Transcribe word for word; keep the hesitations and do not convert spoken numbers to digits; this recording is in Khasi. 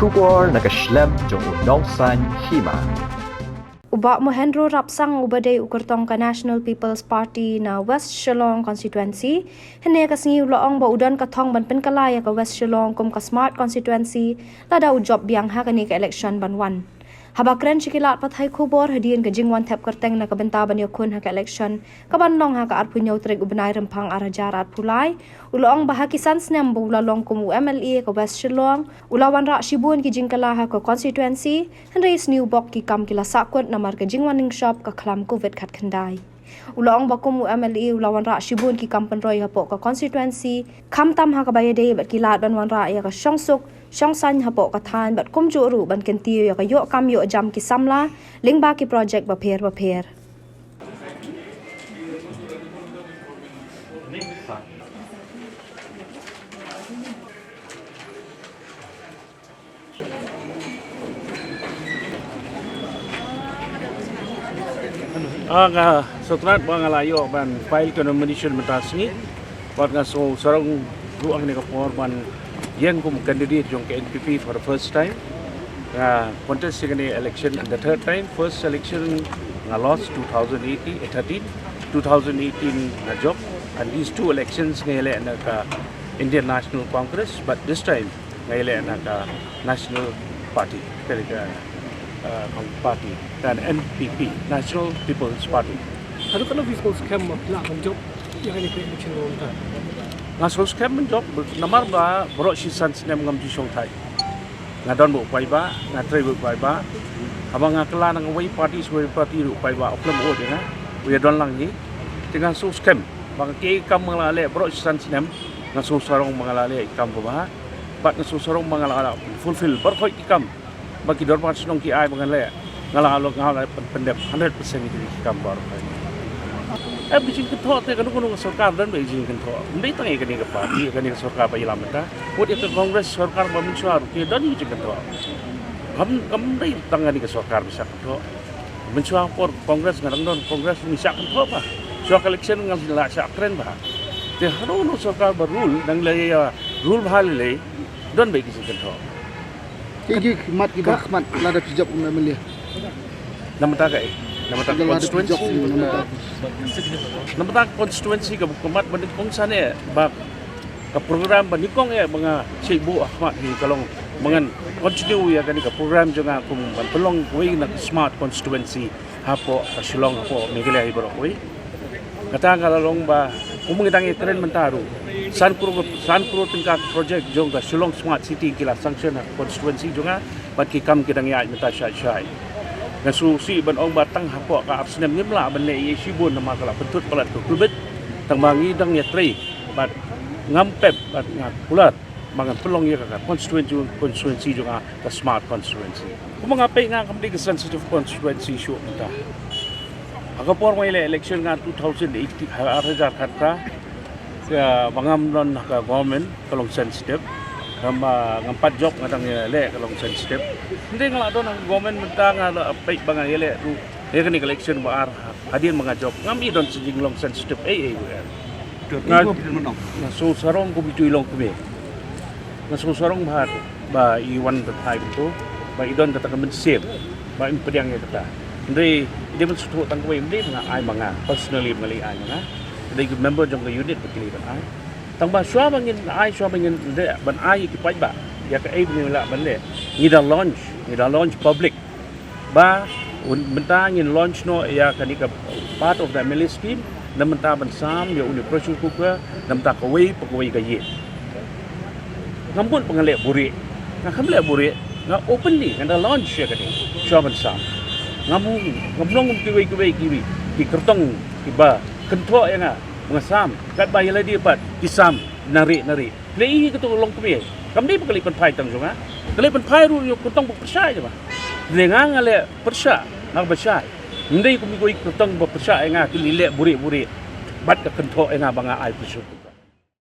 Khubor na ka shlem jong u Nongsaiñ Hima. U Bah Mohendro Rapsang uba dei u kyrtong ka National People's Party na West Shillong Constituency, hynne ka sngi u la ong ba u don ka thong ban pynkylla ïa ka West Shillong kum ka Smart Constituency lada u jop biang ha kane ka election ban wan. Haba kren sha ki lad pathai khubor hadien ka jingwan thep kyrteng na ka bynta ban ïakhun ha ka election ka ban long ha ka arphew hynñiew tarik u bnai Rymphang ar hajar arphew lai, u la ong ba ha ki san snem ba u la long kum u M L A ka West Shillong, u la wanrah shibun ki jingkylla ha ka constituency, hynrei sniewbok ki kam ki la sahkut namar ka jingwan ning shop ka khlam covid khatkhyndai. U la ong ba kum u M L A u la wanrah shibun ki kam pynroi hapoh ka constituency, khamtam ha kaba ïadei bad ki lad ban wanrah ïa ka shongsuk shongsaiñ hapoh ka thaiñ bad kumjuh ruh ban kyntiew ïa ka ïoh kam ïoh jam ki samla lyngba ki project bapher bapher. Ah, nga sngewtynnat ba nga la ïoh ban file ka nomination mynta sngi. Bad nga sngewsarong ruh ha kane ka por ban ïeng kum candidate jong ka N P P for the first time. Nga contest ïa kane election the third time. First election nga lost two thousand eighteen, eh, thirteen, two thousand eighteen nga jop. And these two elections nga ïaleh na ka Indian National Congress, but this time nga ïaleh na ka National Party, ka, ka, uh, party, ka N P P, National People's Party. Haduh katno phi sngewskhem ba phi lah ban jop ïa kane ka election mynta? Nga sngewskhem ban jop namar ba baroh shi san snem ngam ju shong thait. Nga don bad u paidbah, nga trei bad u paidbah. Haba nga kylla na kawei party sha kawei party ruh u paidbah u khlem ud ïa nga, u ïadon lang hi. Te nga sngewskhem ba nga, ki kam ba nga la leh baroh shi san snem, nga sngewsarong ba nga la leh ki kam kaba bha. Bad nga sngewsarong ba nga la, la fulfill baroh ki kam ba ki dorbar shnong ki ai ba ngan leh. Nga la, nga la pyn-, pyndep hundred percent ïa ki kam baroh. Eh, ba jingkynthoh te kano kano ka sorkar don bad jingkynthoh. Ym dei tang ïa kane ka party, ïa kane ka sorkar ba ïalam mynta. Wat ïa ka Congress sorkar ba mynshuwa ruh ki don jingkynthoh. Kam, kam dei tang kane ka sorkar ba shah kynthoh. Mynshuwa por Congress nga dang don Congress ngi shah kynthoh bha. Shuwa ka election nga la shah kren bha. Te hano hano sorkar ba rule dang leh ïa rule bha lei lei don bad ki jingkynthoh. Ki ki khmat ki ba khmat lada phi jop kum M L A. Namar ta ka, namar ta constituency. Namar ta constituency ka khmat ban kong sane ba ka program ba nyngkong eh ba nga shait buh ha khmat hi ka long ba ngan continue ïa kane ka program jong nga kum ban pynlong kawei na ka smart constituency hapoh ka Shillong, hapoh Meghalaya hi baroh kawei. Kata ka la long ba kum ngi dang ïa kren mynta ruh san klur, san klur tyngka ka project jong ka Shillong Smart City ki la sanction ha constituency jong nga bad ki kam ki dang ïaid mynta shai shai. Nga sngewsih ban ong ba tang hapoh ka ar snem ngim lah ban leh ei ei shibun namar ka la pyntut palat ka covid. Tang ba ngi dang ïa trei bad ngam pep bad nga kular ba ngan pynlong ïa ka constituency, constituency jong nga ka smart constituency. Kumba nga peit nga kam dei ka sensitive constituency shuh mynta. Ha ka por ba nga ïaleh election nga two thousand eighteen, ha ar hajar khatphra, ka ba ngam don ha ka government ka long sensitive. Ngam, ah, ngam pat jop nga dang ïaleh ka long sensitive. Hynrei nga la don ha ka government mynta nga la peit ba nga ïaleh ruh ïa kane ka election ba ar. Hadien ba nga jop ngam i don sa jinglong sensitive ei ei ruh. Nga, nga sngewsarong kum itu i longkmie. Nga sngewsarong bha ba i wan da thai kumto ba i don kata ka mynsiem ba i pdiang ïa kata. Hynrei i dei ban sngewthuh tang kawei, ym dei ba nga ai ma nga personally, ba nga leit ai ma nga. Dei ki member jong ka unit ba ki leit ban ai. Tang ba shuwa ba ngin ai, shuwa ba ngin leh ban ai ïa ki paidbah ïa kaei ba ngin lah ban leh, ngi da launch, ngi da launch public. Ba un, mynta ngin launch noh ïa kane ka part of the M L A scheme, na mynta ban sam ïa une pressure cooker, na mynta kawei pa kawei ka ïing. Ngam mut ba nga leh buhrieh, nga kam leh buhrieh, nga openly nga da launch ïa kane. Shuwa ban sam, ngam, ngam long kum kiwei kiwei kiwei ki kyrtong kiba kynthoh ïa nga ba nga sam, katba ïa lade pat ki sam nari nari. Lei hi kato longkmie. Kam dei ba ka leit pynphai tang jong nga. Ka leit pynphai ruh ïa u kyrtong ba pyrshah ïa nga. Lei nga nga leh pyrshah, nga ba shai. Ym dei kum ïa u kyrtong ba pyrshah ïa nga, ki lei leh buhrieh buhrieh bad ka kynthoh ïa nga ba nga ai pyrshah.